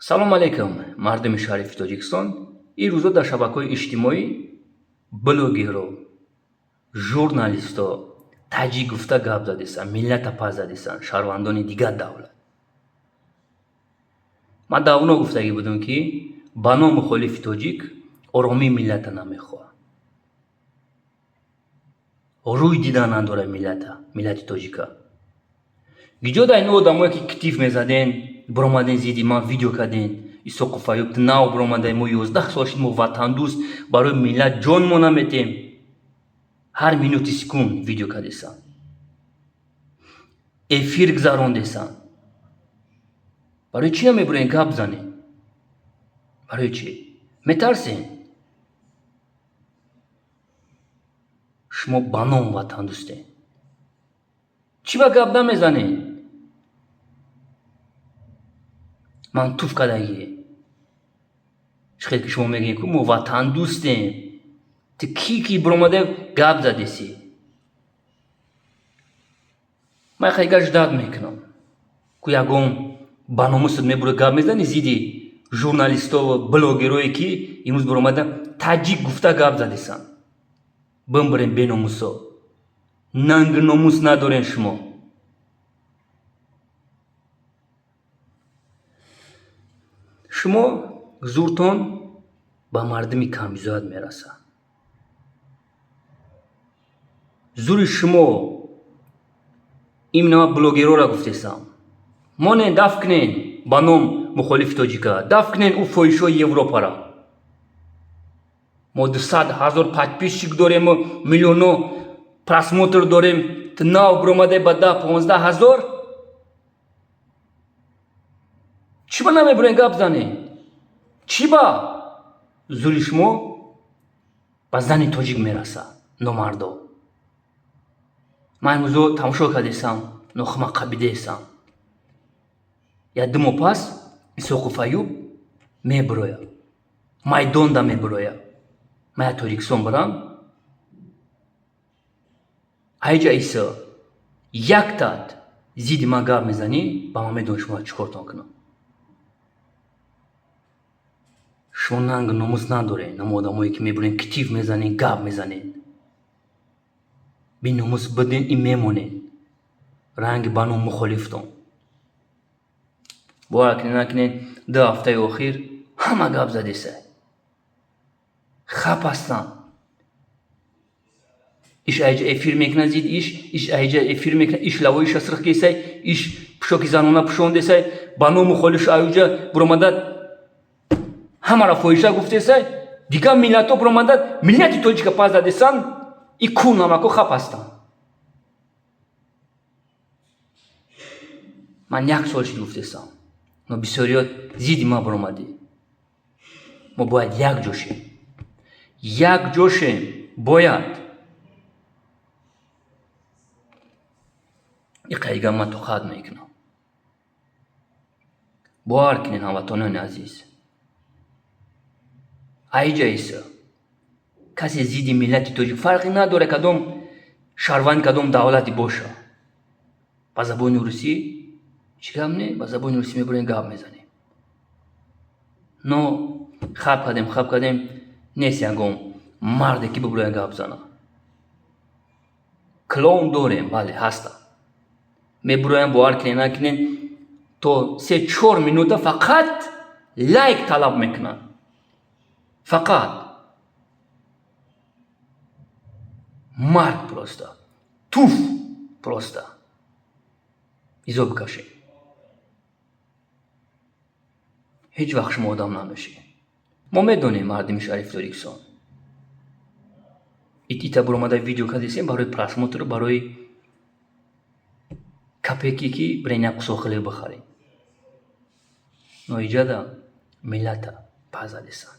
Салом алейкум, мардуми шарифи Тоҷикистон. Ин рӯзо дар шабакаҳои иҷтимоӣ блогерро, журналистҳо таҷик гуфта гап задистанд, миллата пас задистанд, шаҳрвандони дигар давлат. Ман давно гуфтагӣ будам, ки ба ном мухолифи тоҷик оромии миллата намехоҳад. Рӯй дидан надорад миллата, миллати тоҷика. Гиҷо да ин одамое ки китиф мезаден, биромаден зидди ман видео карден, Исоқов Аюб нав биромадаи, мо 11 сол шид, мо ватандӯст, барои миллат ҷон мо наметем. Ҳар минути секунд видео кардесан. Эфир гузарондесан. Барои чӣ намебурен гап занем? Барои чӣ? Метарсен? Шумо ба ном ватандӯстен. Чӣ ба гап намезанед? Ман туф кардагӣ. Чӣ хел ки шумо мегӯед, ку мо ватандӯстем. Ту кӣ ки биромада гап задесӣ? Ман хайга ждат мекунам. Ку ягон ба номусат мебура гап мезанӣ зидди журналистҳо ва блогерое ки имрӯз биромада таҷик гуфта гап задесанд. Бимбирем беномусо. Нанги номус надорен шумо. Шумо зуртон ба мардуми камбизоат мерасад. Зури шумо именно ман блогерора гуфтесам. Монен даф кунен ба ном мухолифи тоҷика, даф кунен ӯ фоҳишҳои Европара. Мо 200 ҳазор подписчик дорему миллионо просмотр дорем, ту нав биромадай ба 10-15 ҳазор. Чӣ ба намебурен гап занен? Чӣ ба? Зури шумо ба зани тоҷик мерасад, номардо. Ман имрӯзо тамошо кардесам, нохума қабидесам. Як ду моҳ пас Исоқов Аюб мебирояд. Майдонда мебирояд. Ман як Тоҷикистон барам. Айҷа Исо, яктат зидди ман гап мезанӣ, ба ман медонӣ шумо чӣ кортон кунам. Шумо нангу номус надоред, намо одамое ки мебурен китиф мезанед, гап мезанед. Беномус биден и мемонед. Ранги ба ном мухолифтон. Бовар кунед накунед, ду ҳафтаи охир ҳама гап задесай. Хап ҳастанд. Иш айҷа эфир мекунад зид иш, иш айҷа эфир мекунад, иш лавоиша сирх кесай, иш пӯшоки занона пӯшондесай, ба ном мухолиф аюҷа биромада ҳамаро фоҳиша гуфтесай, дигар миллатҳо биромада миллати тоҷика пас задесанд, и ку намаку хап ҳастанд. Ман як сол шид гуфтесам, но бисёриёт зидди ман биромадӣ. Мо бояд як ҷо шем. Як ҷо шем, бояд. Иқайга ман тоқат мекунам. Бовар кунед, ҳамватанони азиз. Айҷа Исо, касе зидди миллати тоҷик фарқе надорад кадом шаҳрванди кадом давлате боша. Ба забони русӣ чӣ гап не? Ба забони русӣ мебурем гап мезанем. Но хаб кардем, хаб кардем, нест ягон марде ки бибурем гап зана. Клоун дорем, бале, ҳастанд. Мебуроям, бовар кунед накунед, то 3-4 минута фақат лайк талаб мекунанд. Фақат марг просто. Туф просто. Изо бикашед. Ҳеҷ вақт шумо одам намешед. Мо медонем мардуми шарифи Тоҷикистон. Ит-ита биромада видео кардесем барои просмотр, барои капеки ки бирен як кусок хлеб бихарем. Но иҷада миллата пас задесанд.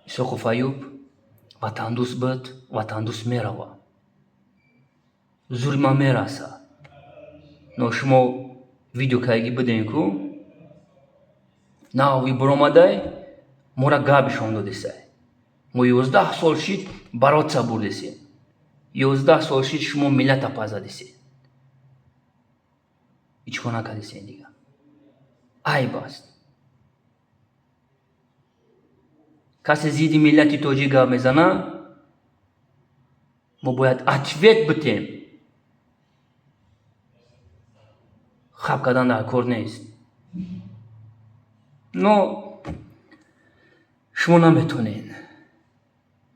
Исоқов Аюб ватандӯст буд, ватандӯст мерава. Зури ман мерасад. Но шумо видео кардагӣ будем ку нави биромадай мора гапишон додесай. Мо 11 сол шид бароца бурдесем. 11 сол шид шумо миллата пас задесед. Ҳеҷ кор накардесен дига. Айб аст. Касе зидди миллати тоҷик гап мезана, мо бояд ответ битем. Хаб кардан дар кор нест. Но шумо наметонед,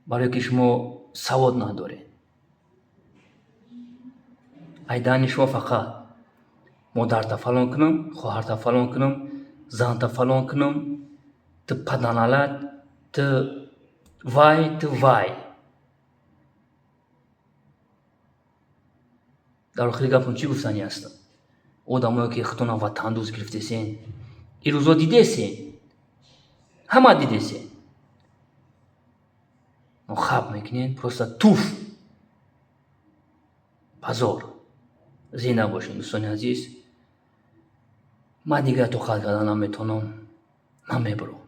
барое ки шумо савод надоред. Айдани шумо фақат модарта фалон кунам, хоҳарта фалон кунам, занта фалон кунам, ту паданалат, ту вай, ту вай. Дар охири гапам чӣ гуфтанӣ ҳастам? Одамое ки худтона ватандӯст гирифтесен, ин рӯзо дидесен, ҳама дидесен. Но хаб мекунен, просто туф. Позор. Зинда бошед, дӯстони азиз. Ман дигар тоқат кардан наметавонам. Ман мебурам.